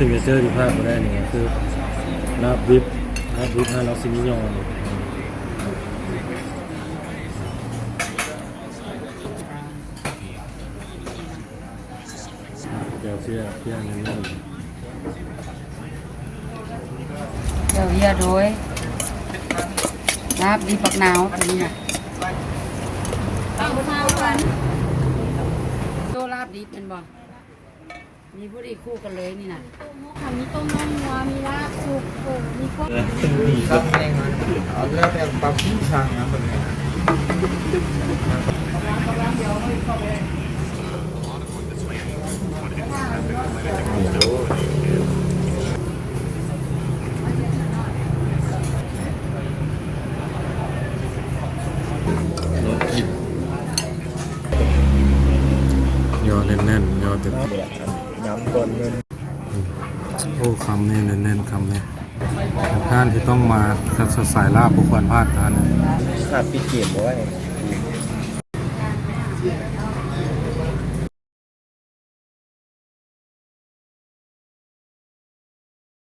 ຊິກເນເຈີທີ່ພາດບໍ່ໄດ້ນີ້ກໍຄືລາບດິບ ລາບດິບຮ້ານລັກຊິມີຍໍ່ນີ້. ແຈ່ວເພຍ ເພຍແໜ້ນໆ ແຈ່ວເພຍໂດຍລາບດິບບັກນາວຕົວນີ້ນະ. ໂຕລາບດິບແມ່ນບໍ່? ມີຜູ້ດີຄູ່ກັນເລີຍນີ້ນະ. ມີຕົ້ມນົມງົວ ມີລາບສຸກ ເອີ ມີພວກ ເອີ ມີຄັບແນງ ເອົາແລ້ວແຕ່ປັບປຸງສັ່ງນະເພິ່ນ. ຍໍແໜ້ນໆ ຍໍເຕັມ. ຍຳກ່ອນເງິນ. ໂອ້ ຄຳນີ້ແໜ້ນໆ ຄຳນີ້ ຮ້ານທີ່ຕ້ອງມາ ຄັນສາຍລາບບໍ່ຄວນພາດຮ້ານນີ້. ຂາດປິດເກມບໍ່ໄດ້.